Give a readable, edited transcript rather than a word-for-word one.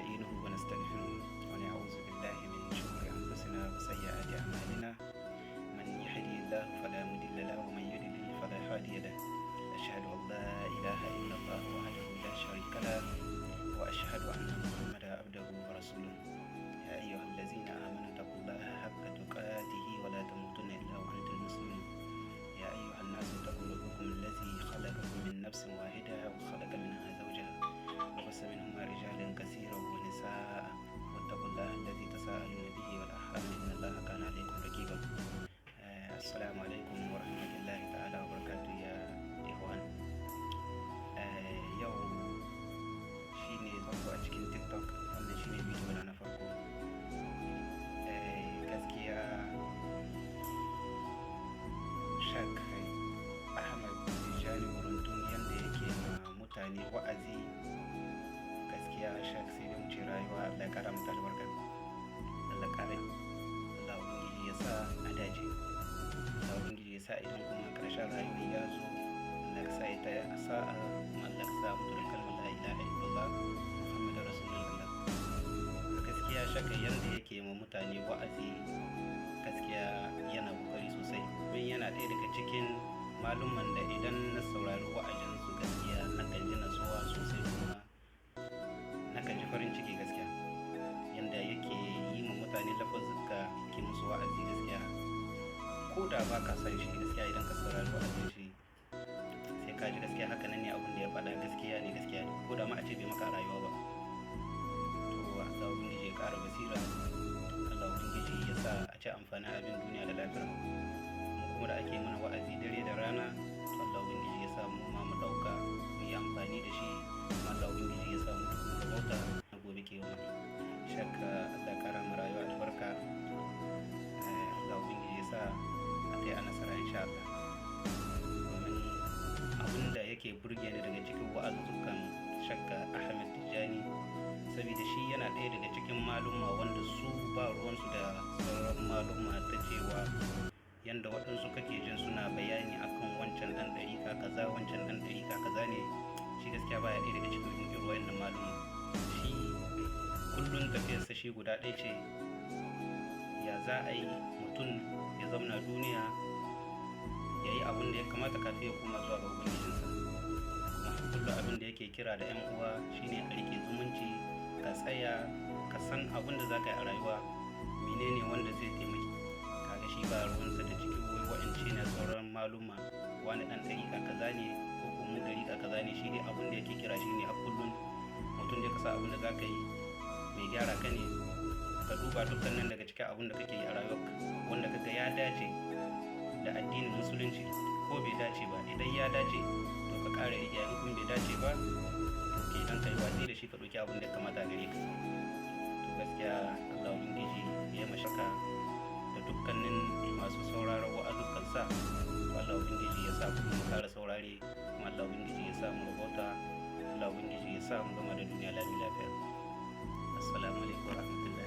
ونستعينه ونستغفره ونعوذ بالله من شرور أنفسنا وسيئات أعمالنا. من يهدي الله فلا مضل له ومن يضلل فلا هادي له. أشهد أن لا إله إلا الله وحده لا شريك له وأشهد أن محمدا عبده ورسوله. يا أيها الذين آمنوا اتقوا الله حق تقاته ولا تموتن إلا وأنتم مسلمون. يا أيها الناس اتقوا ربكم الذي خلقكم من نفس واحدة وخلق منها زوجها وبث منهما رجالا كثيرا ونساء، واتقوا الله الذي تساءلون به والأرحام إن الله كان عليكم رقيبا. السلام عليكم ورحمة الله تعالى وبركاته يا إخوان. Yau shine farko a cikin TikTok, wannan shine bidiyo na farko. Gaskiya Shak Ahmad Tijjani Guruntum, yanda yake ma mutane wa'azi, gaskiya Shak, sai dai mu ce rayuwa Allah ya kara mata albarka, Allah kara, Allah Ubangiji ya sa a dace, Allah Ubangiji ya sa idan kuma karshen rayuwa ya zo, Allah ka sa ita a sa'a, kuma Allah ka sa mutu da kalmar la ilaha illallah Muhammadu Rasulullah. Gaskiya Shak, yanda yake ma mutane wa'azi, gaskiya yana kokari sosai, don yana ɗaya daga cikin malumman da idan na saurari wa'azinsu, gaskiya nakan ji natsuwa sosai kuma nakan ji farin ciki. Gaskiya yanda yake yi ma mutane lafazzuka, ke musu wa'azi, gaskiya ko da ba ka san shi, gaskiya idan ka saurari wa'azin shi sai ka ji gaskiya haka nan ne, abin da ya faɗa gaskiya ne, gaskiya ne, ko da ma a ce bai maka rayuwa ba. To Allah Ubangiji ya ƙara basira, Allah Ubangiji ya sa a ci amfanin abin duniya da lafiya. Mu kuma da ake mana wa'azi dare da rana, to Allah Ubangiji ya sa mu ma mu ɗauka mu yi amfani da shi, kuma Allah Ubangiji ya sa mu duk mu rabauta na gobe kiyama. Shakka Allah ƙara mu rayuwa albarka. Allah Ubangiji ya sa a kai a nasara insha Allah. Domin abin da yake burge ni daga cikin wa'azuzzukan Shakka Ahmed Tijjani, saboda shi yana ɗaya daga cikin malumma wanda su ba ruwansu da sauran malumma ta cewa yanda waɗansu kake jin suna bayani akan wancan ɗan ɗarika kaza, wancan ɗan ɗarika kaza ne. Shi gaskiya baya ɗaya daga cikin irin wayannan malumma. Shi kullum tafiyarsa shi guda ɗaya ce: ya za a yi mutum ya zauna duniya ya yi abin da ya kamata kafin ya koma zuwa ga Ubangijinsa. Kuma kullum abin da yake kira da 'yan uwa shine a rike zumunci, ka tsaya ka san abin da za ka yi a rayuwa, menene wanda zai taimaki kaga. Shi ba ruwansa da cikin wai wa'ance na sauran maluma, wani ɗan ɗariƙa kaza ne ko kuma mu ɗariƙa kaza ne. Shi dai abin da yake kira shine a kullum mutum da ka sa abin da za ka yi mai gyara ka ne, ka duba dukkanin daga cikin abin da kake yi a rayuwarka wanda kaga ya dace da addinin Musulunci ko bai dace ba. Idan ya dace, to ka ƙara riƙe. In kuma bai dace ba, to kenan ka yi watsi da shi, ka ɗauki abin da ya kamata gare ka. To gaskiya Allah Ubangiji ya mashaka da dukkanin masu sauraron wa'azukansa. To Allah Ubangiji ya sa kuma mu ƙara saurare, kuma Allah Ubangiji ya sa mu rabauta, Allah Ubangiji ya sa mu gama da duniya lami lafiya. Assalamu alaikum warahmatullahi.